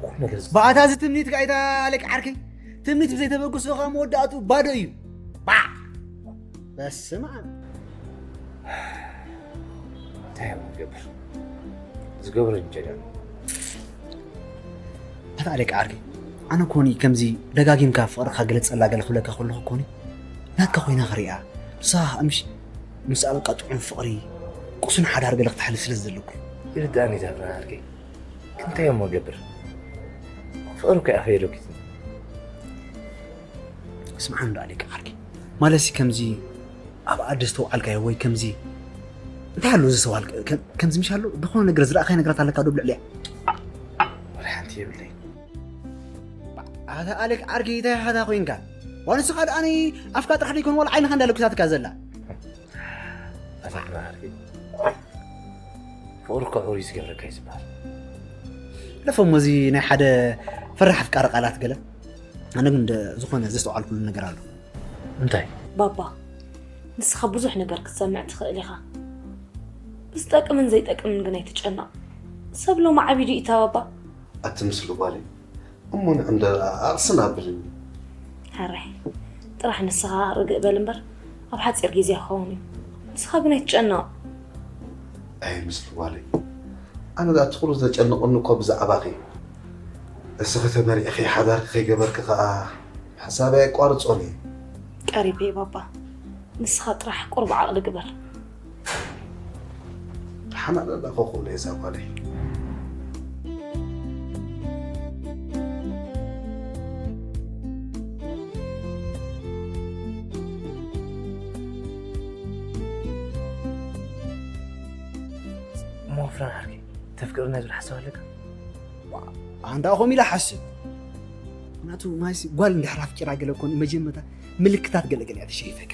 ኩሉ ነገር ዝ- ባእታ እዚ ትምኒት ጋይታ ኣሌክ ዓርከይ፣ ትምኒት ብዘይተበግሶ ከዓ መወዳእቱ ባዶ እዩ። ባ በስመ ኣብ። እንታይ እዮም ዝገብር? ዝገብሮ ይንጨድ ኣሎ። ኣታ ኣሌክ ዓርከይ፣ ኣነ ኮኒ ከምዚ ደጋጊምካ ፍቕርካ ግለጸላ ገለ ክብለካ ከለኹ ኮኒ ናትካ ኮይና ክሪኣ፣ ንስኻ ምሽ ምስ ኣብቃ ጥዑም ፍቕሪ ቁሱን ሓዳር ገለ ክተሕልፍ ስለ ዘለኩ። ይርዳእኒ ዛብራ ዓርከይ፣ ክንታይ እሞ ገብር? ፍቕሪ እኮ ኣፈ የሎኪት። ስምዓ እንዶ ኣሌክ ዓርከይ፣ ማለትሲ ከምዚ ኣብ ኣደ ዝተውዓልካዮ ወይ ከምዚ እንታይ ኣሎ ዘስተውዓል ከምዚ ምሽ ኣሎ ዝኾነ ነገር ዝረኣኻይ ነገራት ኣለካ ዶ ብልዕሊያ? ወላ ሓንቲ የብለይ። ኣታ ኣሌክ ዓርከይ እንታይ ሓታ ኮይንካ? ዋንስኻ ደኣኒ ኣፍካ ጥራሕ ደይኮን ዋላ ዓይንኻ እንዳለኩሳትካ ዘላ። ኣታ ዓርከይ፣ ፍቕሪ እኮ ሕሩይ ዝገብረካ እዩ ዝበሃል። ለፎ እሞ እዚ ናይ ሓደ ፈራሕ ኣፍቃሪ ቃላት ገለ ኣነ ግን እንደ ዝኾነ ዘስተውዓልኩሉ ነገር ኣሎ። እንታይ? ባባ፣ ንስኻ ብዙሕ ነገር ክትሰምዕ ትኽእል ኢኻ። ብዝጠቅምን ዘይጠቅምን ግን ኣይትጨነቕ። ሰብ ሎሚ ዓቢዱ እዩ እታ ባባ። ኣቲ ምስሉ ጓለይ፣ እሞ ንዕንደር ኣቕስን ኣብልን። ሕራይ፣ ጥራሕ ንስኻ ርግእ በል እምበር ኣብ ሓጺር ግዜ ክኸውን እዩ። ንስኻ ግን ኣይትጨነቕ። ኣይ ምስሉ ጓለይ፣ ኣነ ዳ ትኹሉ ዘጨንቕኒ እኮ ብዛዕባኺ። እስኺ ተመሪዕኺ ሓዳርኪ ከይገበርኪ ከኣ ሓሳበይ ኣይቋርጾን እየ። ቀሪበ እየ ባባ፣ ንስኻ ጥራሕ ቁሩብ ዓቕሊ ግበር። ተሓናነና ኮኾብ ለይዛ ጓለይ። እሞ ፍራን ዓርከይ፣ ተፍቅረና ዝብል ሓሳብ ኣለካ? ኣንታ ኸም ኢላ ሓስብ። ምክንያቱ ማይሲ ጓል እንድሕር ኣፍቂራ ገለ ኮን መጀመርታ ምልክታት ገለገለ እያ ተሸይፈካ።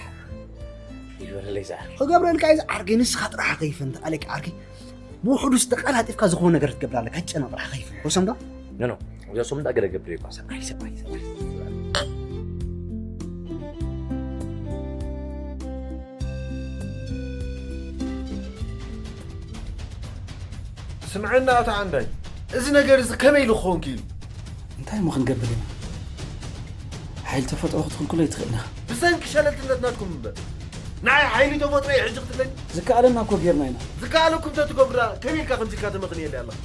ይግበረለይ ዝዓርከይ። ክገብረልካ እዩ ዝዓርከይ፣ ንስኻ ጥራሕ ከይፈንታ ኣለካ ዓርከይ። ብውሕዱ ዝተቀላጢፍካ ዝኾነ ነገር ክትገብር ኣለካ፣ ጨና ጥራሕ ከይፈን። ወሰም ዶ? ኖ፣ ኖ። እዛ ሶም እንዳ ገለ ገብር እዩ ኳሳ። ኣይ፣ ሰብ፣ ኣይ፣ ሰብ፣ ኣይ፣ ሰብ። ስምዐና ኣቶ ዓንዳይ፣ እዚ ነገር እዚ ከመይ ኢሉ ክኸውን ክኢሉ? እንታይ እሞ ክንገብር ኢና? ሓይሊ ተፈጥሮ ክትኽልክሎ ኣይትኽእልን ኢኻ። ብሰንኪ ሸለልትነት ናትኩም እምበር። ንዓይ ሓይሊ ተፈጥሮ እዩ ሕጂ ክትብለኒ? ዝከኣለና እኮ ጌርና ኢና። ዝከኣለኩም ተትገብሩ ደኣ ከመይ ኢልካ ከምዚ ኢልካ ተመኽንየለይ ኣለኻ?